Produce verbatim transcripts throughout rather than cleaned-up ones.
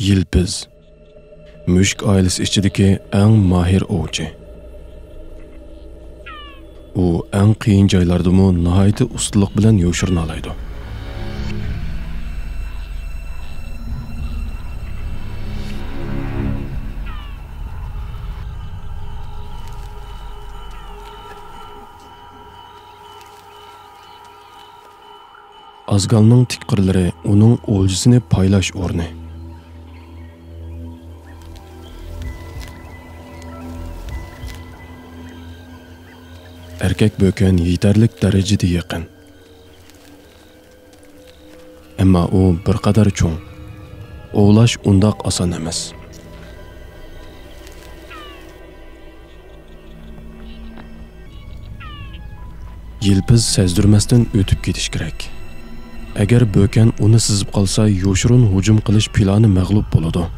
يىلپىز. مۈشۈك ئائىلىسى ئىچىدىكى ئەڭ ماھىر ئوۋچى. ئۇ ئەڭ قىيىن جايلاردىمۇ ناھايىتى ئۇستىلىق بىلەن يوشۇرۇنالايدۇ. ئازگالنىڭ تىك قىرلىرى ئۇنىڭ ئولجىسىنى پايلاش ئورنى. ئەركەك بۆكەن يېتەرلىك دەرىجىدە يېقىن. ئەمما ئۇ بىر قەدەر چوڭ. ئوۋلاش ئۇنداق ئاسان ئەمەس. يىلپىز سەزدۈرمەستىن ئۆتۈپ كېتىش كېرەك. ئەگەر بۆكەن ئۇنى سېزىپ قالسا، يوشۇرۇن ھۇجۇم قىلىش پىلانى مەغلۇپ بولىدۇ.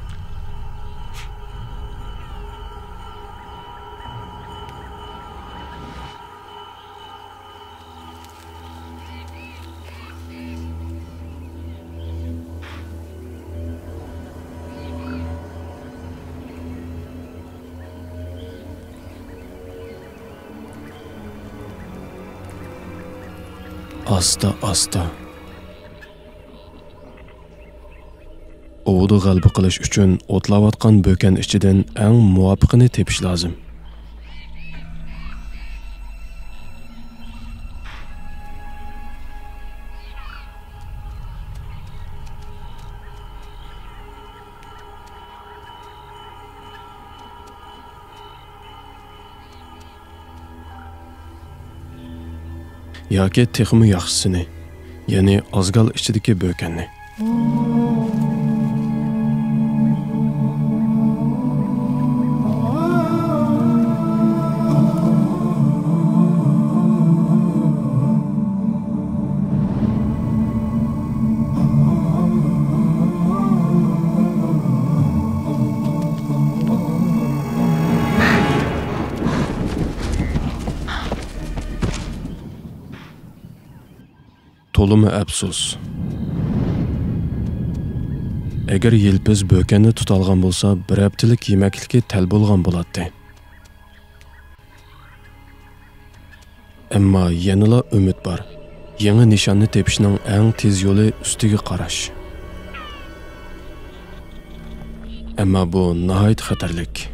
ئاستا، ئاستا. ئوۋدا غەلىبە قىلىش ئۈچۈن ئوتلاۋاتقان بۆكەن ئىچىدىن ئەڭ مۇۋاپىقىنى تېپىش لازىم. ياكى تېخىمۇ ياخشىسىنى، يەنى ئازگال ئىچىدىكى بۆكەننى. تولىمۇ ئەپسۇس. ئەگەر يىلپىز بۆكەننى تۇتالغان بولسا، بىر ھەپتىلىك يېمەكلىكى تەل بولغان بولاتتى. ئەمما يەنىلا ئۈمىد بار. يېڭى نىشاننى تېپىشنىڭ ئەڭ تېز يولى ئۈستىگە قاراش. ئەمما بۇ ناھايىتى خەتەرلىك.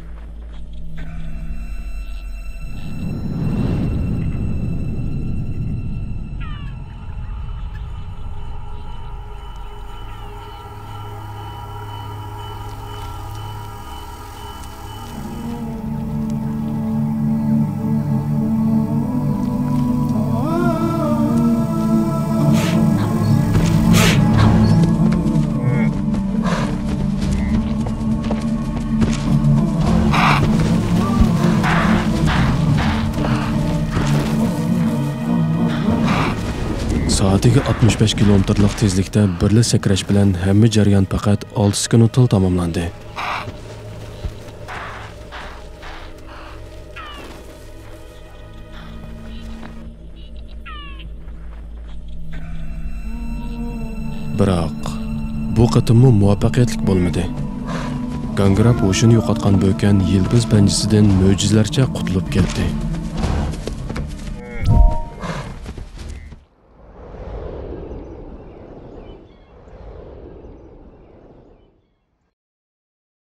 سائىتىگە ئاتمىش بەش كىلومېتىرلىق تېزلىكتە بىرلا سەكرەش بىلەن ھەممە جەريان پەقەت ئالتە سېكۇنتتىلا تاماملاندى. بىراق، بۇ قېتىممۇ مۇۋەپپەقىيەتلىك بولمىدى. گاڭگىراپ ھوشىنى يوقاتقان بۆكەن يىلپىز پەنجىسىدىن مۆجىزىلەرچە قۇتۇلۇپ كەتتى.